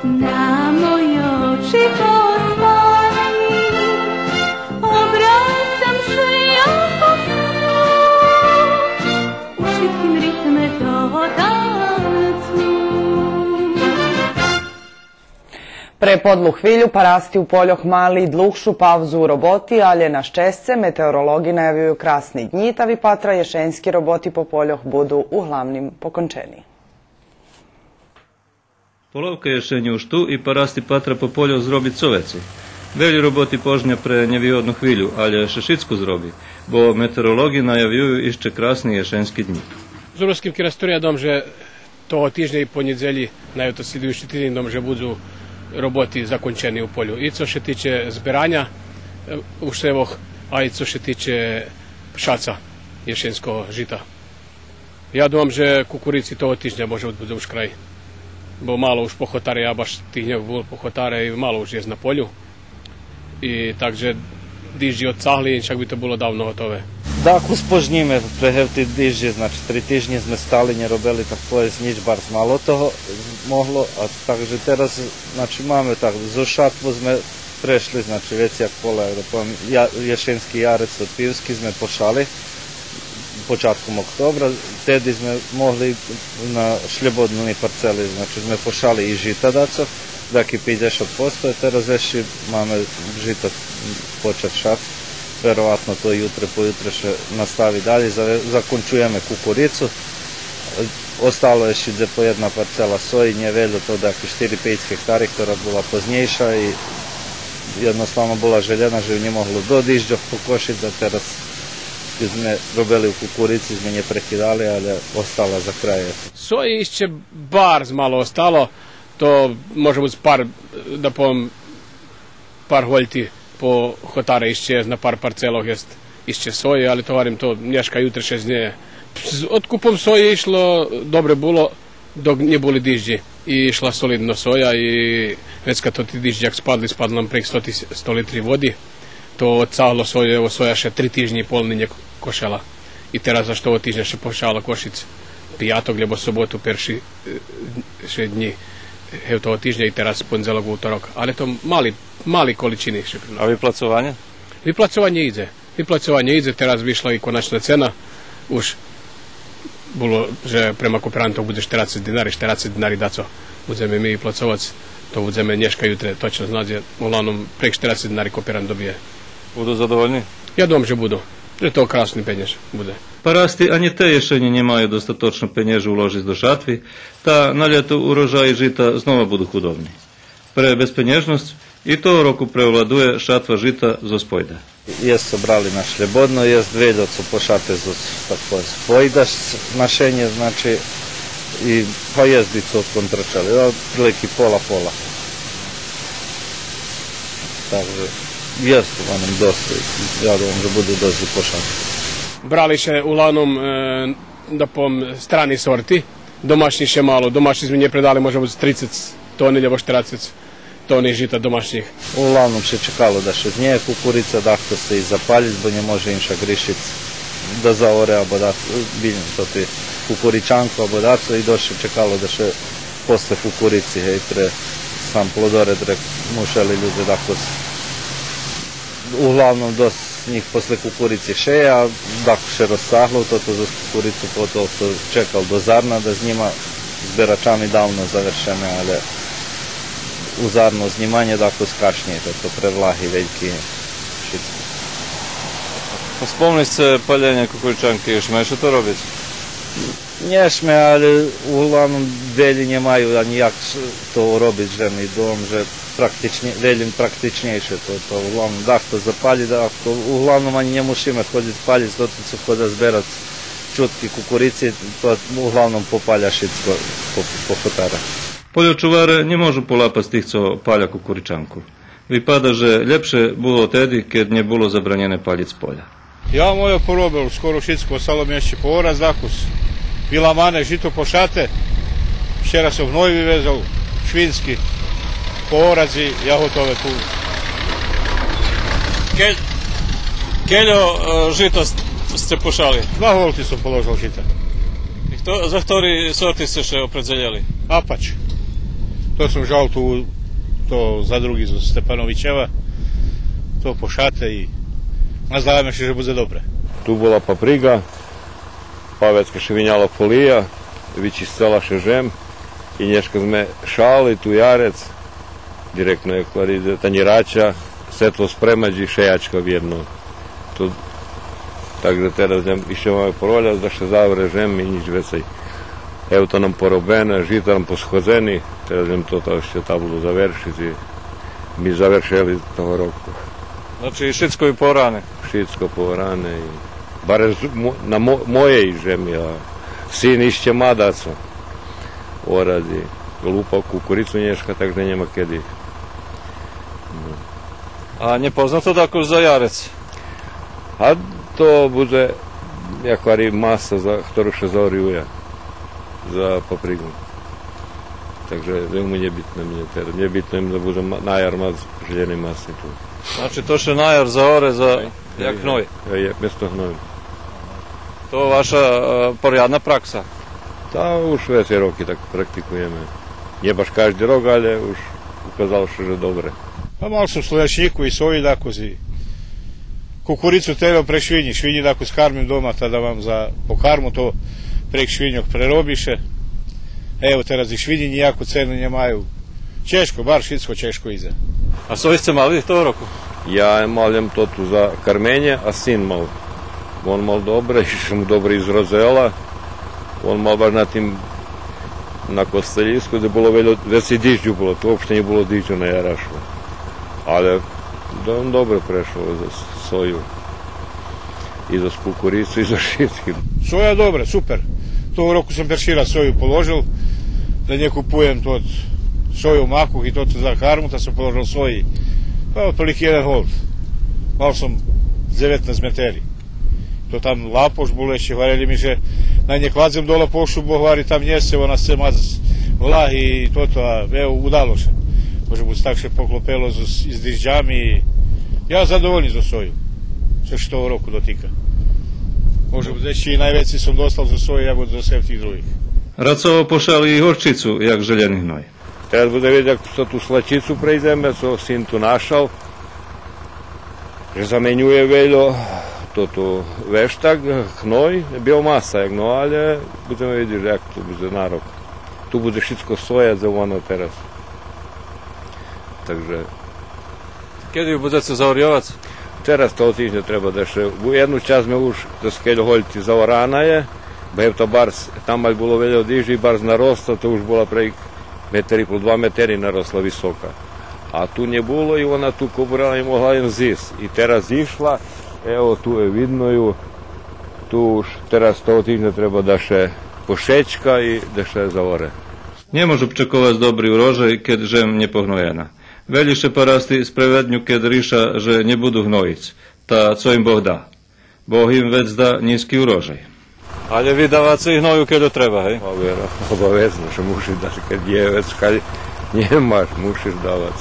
на мой очи поспани, обрацам ше як у сну, у шитким ритме того танцу. Пре подлу хвилю парасти у польох мали длугшу паузу у роботи, алє на щесце метеоролоґи наявюю красни днї, та випатра єшеньски роботи по польох буду углавним покончени. Половка єшенї уж ту и парасти патра по польох зробиц цо вецей. Велї роботи пожня пре нєвигодну хвилю, алє ше шицко зроби, бо метеоролоґи наявюю ище красни єшеньски днї. З Руским Кирастуром я думам же того тижня и по нєдзелї, най то слїдуюци тиждзень, думам же буду роботи закончени у полю. И цо ше тиче збераня, е, у севох, а и цо ше тиче пшаца, єшеньского жита. Я думам же кукурици того тижня може буц уж край. Бо мало уж по хотаре, я баш тих дньох бул по хотаре и мало уж єст на полю. И так же дижджи одцагли, иншак би то було давно готове. Дакус пожнїме пре гевти дижджи, значи, три тижнї зме стали, нє робели, так повесц нїч, барз мало того могло, а так же тераз, значи, маме так, зоз шатву зме прешли, значи, вецей як пола, я, єшеньски ярец од Пивски зме пошали початком октобра, теди зме могли на шлєбодней парцели, значи, зме пошали и жита дацо, даки пейдзешат посто, а тераз ище маме жита почац шац. Вероватно то ютре, поютре ше настави далєй, за-, закончуєме кукурицу. Остало ище дзе по єдна парцела сої, нє вельо, то даки штири-пейц гектари, котра була познєйша и єдноставно була желєна, же нє могло до дижджох покошиц, а тераз кед зме робели у кукурици, зме нє прекидали, алє остала за край. Сої ище барз мало остало, то може буц пар, да повем, пар гольти по хотаре ище єст, на пар парцелох єст ище сої, алє то гварим, то нєшка, ютре ше знє. З одкупом сої ишло, добре було, док нє були дижджи. И ишла солидно соя и вецка тоти дижджи як спадли, спадло нам прейґ сто тис-, сто литри води, то одцагло сою, ево, соя ше три тижнї и пол нє кошела. И тераз аж того тижня ше почало кошиц пияток лєбо соботу перши, е, ше днї, е, гевтого тижня и тераз пондзелок, вовторок. Алє то мали, мали количини ше приноша. А виплацованє? Виплацованє идзе. Виплацованє идзе, тераз вишла и коначна цена. Уж було же према кооперантох будзе штерацец динари, штерацец динари дацо будземе ми виплацовац, то будземе нєшка, ютре точно знац, углавном прейґ штерацец динари кооперант добиє. Буду задовольни? Я думам же буду. Же то красни пенєж будзе. Парасти анї те єшенї нє маю достаточно пенєжу уложиц до шатви, та на лєто урожаї жита знова буду худобни. Пре безпенєжносц и того року превладує шатва жита зоз пойда. Єст цо брали на шлєбодно, єст вельо цо пошате зоз, так повесц, пойда ш-, нашенє, значи, и, па єст и цо контрачали, а прилики пола-пола. Так же єст углавном досц, я думам же буду досц и пошате. Брали ше углавном, е, да повем, страни сорти, домашнї ше мало, домашнї зме нє предали, може буц, трицец тони лєбо штерацец тони жита домашнїх. Углавном ше чекало да ше знєє кукурица, дахто ше и запалїц, бо нє може иншак ришиц да заоре або да, билєм тоти кукуричанку або дацо, и досц ше чекало да ше после кукурици, гей, пре сам плодоред, ре, мушели людзе дахто с-, углавном досц нїх после кукурици шеє, а дахто ше розцагло, тото зоз кукурицу, пото хто чекал до зарна да знїма, зберачами давно завершене, алє у зарно знїманє дахто скашнєє, тото пре влаги вельки шицко. А спомниш ше паленє кукуричанки, шме ше то робиц? Нє шме, алє углавном велї нє маю анї як ш-, то робиц, же ми думам же практичнє-, велї практичнєйше то, то углавном дахто запали, дахто углавном анї нє мушиме ходзиц палїц, тоти цо хода зберац чутки кукурици, то углавном попаля шицко по, по хотарах. Польочуваре нє можу полапац тих цо паля кукуричанку. Випада же лєпше було теди, кед нє було забранєне палїц поля. Я мойо поробел скоро шицко, остало ми ище поорац дакус. Виламане, жито пошате. Вчера сом гной вивезол, швински, поорадзи, я готове ту. Кед Кельо, е, жита с-, сце пошали? Два голти сом положел жита. И хто, за хтори сорти сце ше опредзелєли? Апач. То сом жал ту, то за други зоз Степановичева. То пошате и наздаваме ше же будзе добре. Ту була паприґа, па вецка ше виняла фолия, вичисцела ше жем, и нєшка зме шали ту ярец, директно як гвари, танїрача, сетло спремач и шеячка вєдно. То, так же тераз лєм ище маме пороля, да ше завре жем и нїч вецей. Ево то нам поробене, жита нам посходзени, тераз лєм то, то ище таблу завершиц и ми завершели того року. Значи, шицко и пооране? Шицко пооране и барем з-, мо-, на мо-, моєй жеми, а син ище ма дацо орац и лупа кукурицу нєшка, так же нєма кеди. Но. А нє познате дакус за ярец? А то будзе, як гвари, маса за, хтору ше заорює за паприґу. Так же вельо нєбитно ми є тераз. Нєбитно им да будзе ма-, на яр мац желєней маси ту. Значи, то ше на яр заоре за, як гной? Е, е, место гною. То ваша, е, порядна пракса? Та уж вецей роки так практикуєме. Нє баш кажди рок, але уж указало ше же добре. Па мал сом слонячнїку и сої дакус и кукурицу тераз прейґ швинї. Швинї дакус кармим дома, та давам за покарму, то прейґ швиньох прероби ше. Ево, тераз и швинї нїяку цену нємаю. Чежко, баш шицко чежко идзе. А сої сце мали того року? Я мал лєм тоту за карменє, а син мал. Вон мал добре, ище му добре изродзела. Вон мал баш на тим, на Костелїску, де було вельо, вецей дижджу було, ту вообще нє було дижджу на ярашу. Але да, вон добре прешол за с-, сою. И за кукурицу, и за шицки. Соя добре, супер. Того року сом перши раз сою положел, да нє купуєм тот сою макох и тот за карму, та сом положел сої. Па отприлики єден голт. Мал сом дзеветнац метери. То там лапош було, ище гварели ми же най нє кладзем до лапошу, бо гвари там нє сце, вона сце мац влаги и тото, а ево, удало ше. Може буц так ше поклопело з, з дижджами. Я задовольни зоз сою. Цо ше того року дотика. Може буц ище и найвецей сом достал зоз сою, як зоз сих тих других. Рацово пошали и горчицу, як желєни гной. Тераз будзе видзиц як ше ту слачицу прейдземе, цо син ту нашал. Же заменює вельо тоту вештак, гной, биомаса, як но, але будземе видзиц як то будзе на рок. Ту будзе шицко соя дзелєно тераз. Так же. Кеди ю будзеце заорйовац? Тераз того тижня треба да ше, у єдну часц зме уж, то скель гольти заорана є, бо гевто барз, там аль було вельо дижджи, барз наросла, то уж була прейґ метер и пол, два метери наросла висока. А ту нє було и вона ту кобурела и могла лєм зисц. И тераз зишла, ево, ту є видно ю, ту уж тераз того тижня треба да ше пошечка и да ше заоре. Нє можу чековац добри урожай, кед жем нє погноєна. Велї шепарасти спреведню, кед риша же нє буду гноїц. Та цо им Бог да. Бог им вец да нїзки урожай. Але ви даваце и гною кельо треба, гей? Обаве-, обавезно же мушиш дац, кед є вец, кед нємаш, мушиш давац.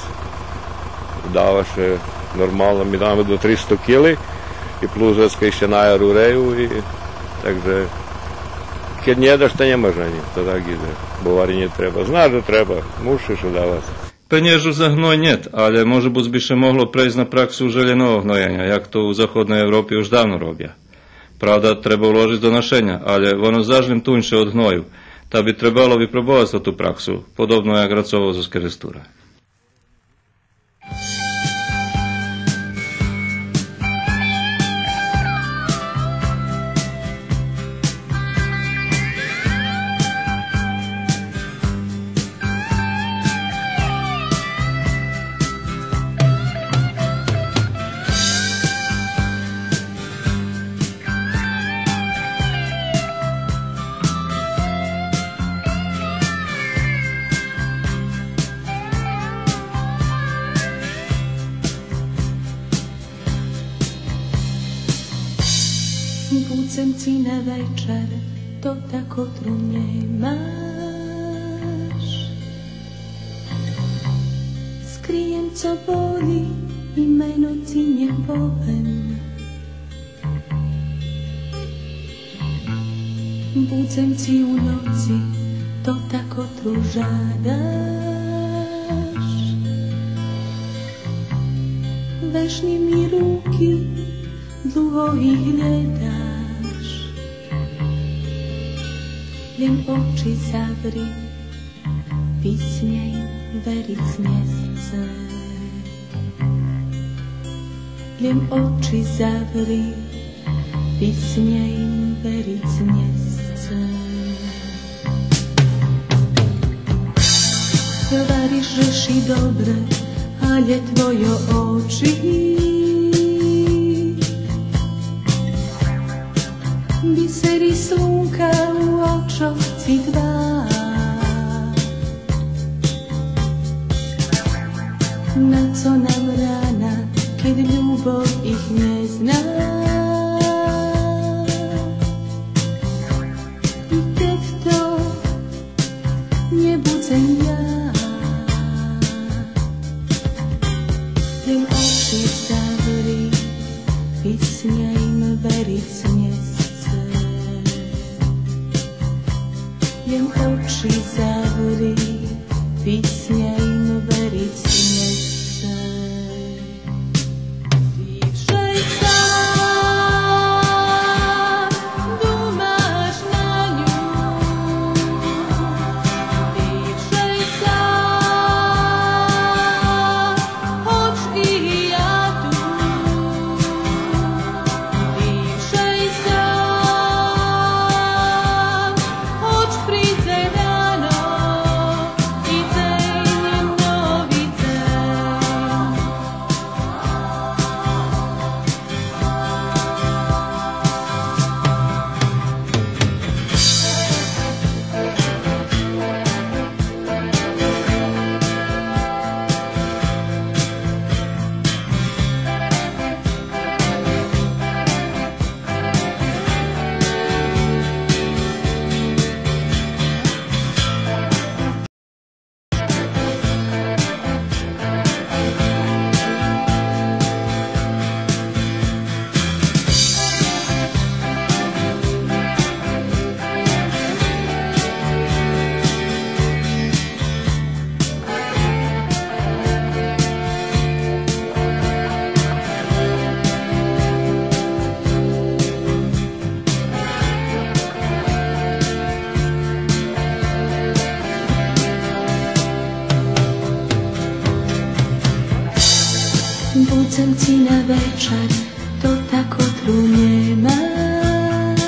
Дава ше нормално, ми даваме до тристо кили и плюс вецка ище на яр урею и так же кед нє даш, та нємаш анї, то так идзе. Бо гвари нє треба. Знаш же треба, мушиш давац. Пенєжу за гной нєт, але може буц би ше могло прейсц на праксу желєного гноєня, як то у заходней Европи уж давно робя. Правда, треба уложиц до нашеня, але воно заш лєм туньше од гною, та би требало випробовац тоту праксу, подобно як рацово зоз Керестура. Будзем ци на вечар, то так котру нємаш. Скриєм цо боли и мено ци нє повем. Будзем ци у ноци, то та котру жадаш. Вежни ми руки, длуго их глєдаш. Лєм очи заври, писнєй, вериц нє сцей. Лєм очи заври, писнєй, вериц нє сцей. Гвариш же ши добре, алє твойо очи бисери слунка у очох ци два. На цо нам рана, кед любов их нє зна? И кед то нє будзем я, лєм очи заври, писнєй, вериц нє сцей. Лєм очи заври, писнєй, вериц нє сцей. Ти вше сам думаш на ню, ти вше сам, гоч и я ту. Ти вше сам, гоч придзе рано, и дзень, нови дзень. Будзем ци на вечар, то та котру нємаш.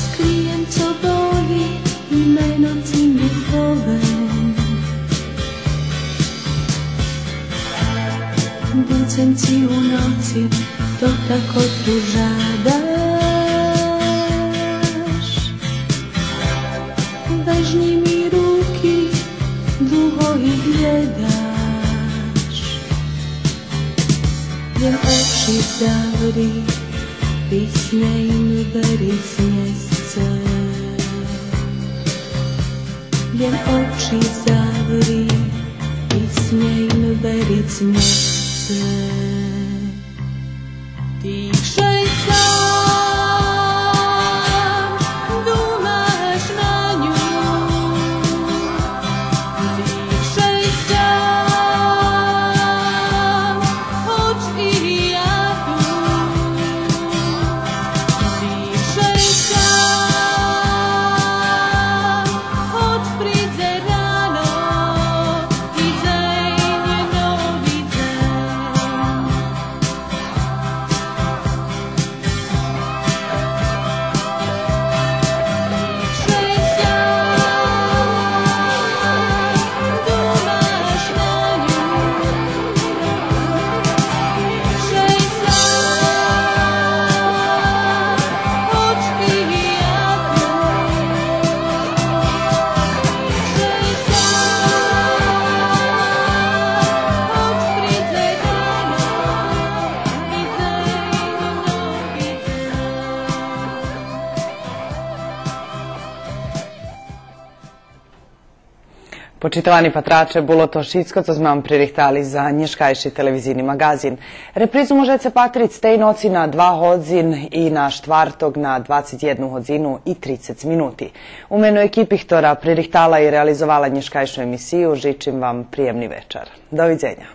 Скриєм цо боли, и мено ци ми повем. Будзем ци у ноци, то та котру жадаш. Вежни ми руки, длуго их глєдаш. Лєм очи заври, писнєй, вериц нє сцей. Лєм очи заври, писнєй, вериц нє сцей. Ти вше сам думаш на ню, ти вше сам, гоч и я ту. Ти вше сам, гоч придзе рано, и дзень, нови дзень. Почитовани патраче, було то шицко цо зме вам пририхтали за нєшкайши телевизийни маґазин. Репризу можеце патриц тей ноци на два годзин и на штварток на двацец єдну годзину и трицец минути. У мену екипи хтора пририхтала и реализовала нєшкайшу емисию, жичим вам приємни вечар. Довидзеня.